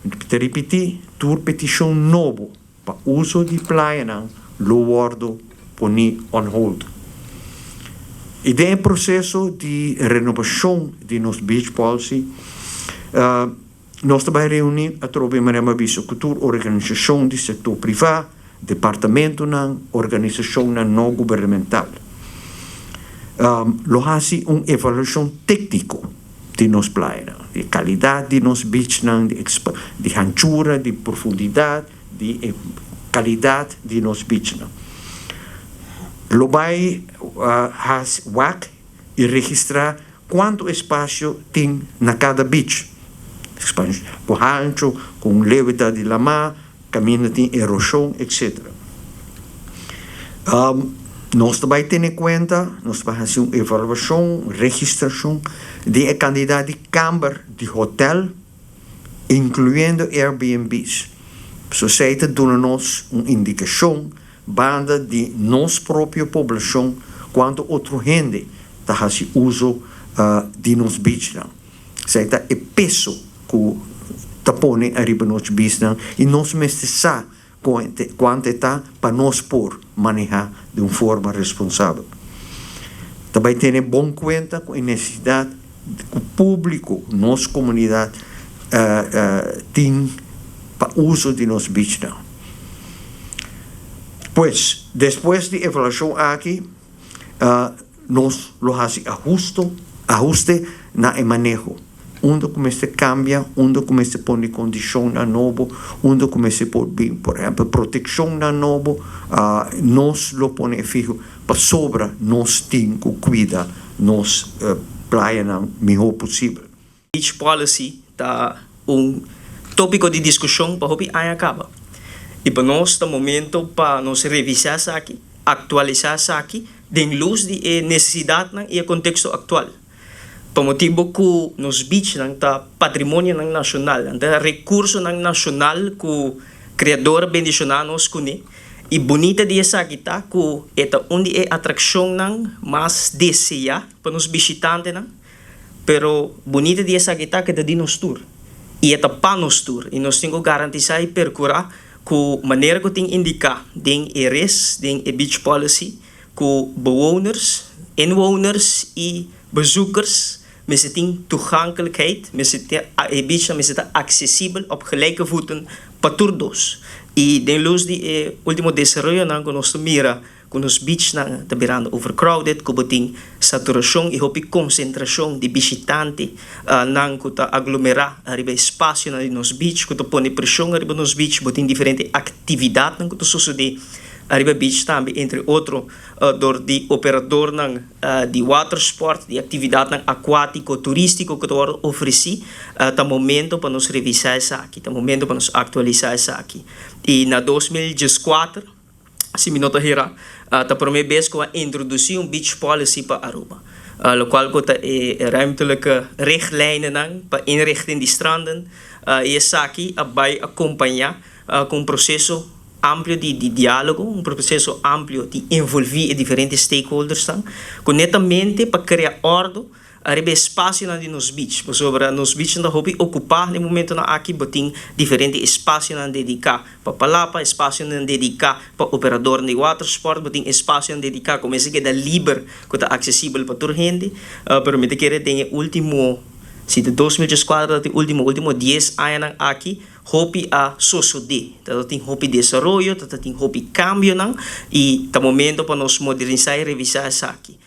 Ta ripití, tur petishon nobo pa uso di playanan lo wòrdu poní on hold. I den e proseso di renobashon di nos beach policy, nos ta bai reuní atrobe manera mi a bisa ku tur organisashon di sektor privá, departamentonan, organisashonnan no gubernamental. Lo hasi un evaluashon tékniko di nos playanan, di e kalidat di nos beachnan, di hanchura, di profundidat, di e kalidat di nos beachnan. Lo bai hasi wak i registrá kuantu espasio tin na kada beach, ku hanchu, ku leu ta di lamá, kaminda tin eroshon, etcetera. Nos ta bai tene kuenta, nos ta bai hasi un evaluashon, registrashon di e kandidat di kamber di hotèl, inkluyendo Airbnb's. So esei ta duna nos un indikashon banda di nos propio poblashon kuantu otro hende ta hasi uso di nos beachnan. Esei ta e peso ku ta pone ariba nos beachnan i nos mester sa kuantu e ta pa nos por manehá di un forma responsabel. Ta bai tene bon kuenta ku e nesesidat ku públiko, nos komunidat, tin pa uso di nos beachnan. Pues, despues di evaluashon aki, Nos lo hasi ahusto, ahuste na e maneho. Unda ku mester kambia, unda ku mester pone kondishonnan nobo, unda ku mester por bin, por ehèmpel, protekshonnan nobo, nos lo pone e fiho pasobra nos tin ku kuida nos playanan mihó posibel. Beach policy ta un tópiko di diskushon pa hopi aña kaba. I pa nos ta momento pa nos revisá esaki, aktualisá esaki den lus di e nesesidatnan i e konteksto aktual. Pa motibu ku nos beachnan ta patrimonionan nashonal, nan ta rekursonan nashonal ku Kreador a bendishoná nos kuné. I bunita di esaki ta ku e ta un di e atrakshonnan mas deseá pa nos bishitantenan. Pero bunita di esaki ta ku e ta di nos tur i e ta pa nos tur i nos tin ku garantisá i perkurá ku manera ku tin indiká den e res, den e beach policy, ku bewoners, inwoners i bezoekers mester tin toegankelijkheid, mester tin e beachnan mester ta aksesibel op gelijke voeten pa tur dos. I den lus di e ultimo desaroyonan ku nos ta mira Ku nos beachnan ta birando overcrowded, ku bo tin saturashon i hopi konsentrashon di bishitante nan ku ta aglomerá riba e spasionan di nos beach, ku ta pone preshon riba nos beach. Bo tin diferente aktividatnan ku ta sosodé riba beach tambe, entre otro dor di operadornan di watersport, di aktividatnan akuátiko turístiko ku ta wòrdu ofresí. Ta momento pa nos revisá esaki, ta momento pa nos aktualisá esaki. I na 2014. Si mi no ta hera, ta prome bes ku a introdusí un beach policy pa Aruba, lokual ku ta e ruimtelijke richtlijnennan pa inrichting di stranden, i esaki a bai akompañá ku un proseso amplio di diálogo, un proseso amplio di envolví e diferente stakeholdersnan, ku netamente pa krea òrdu Ariba e espasionan di nos beach, pasobra nos beachnan ta hopi okupá den momentonan aki, bo tin diferente espasionan dediká pa palapa, espasionan dediká pa operadornan di watersport, bo tin espasionan dediká ku mester keda liber, ku ta aksesibel pa tur hende. Pero mi ta kere den e último, si ta 2014 ta e último, último dies añanan aki, hopi a sosodé. Ta tin hopi desaroyo, ta tin hopi kambionan i ta momento pa nos modernisá i revisá esaki.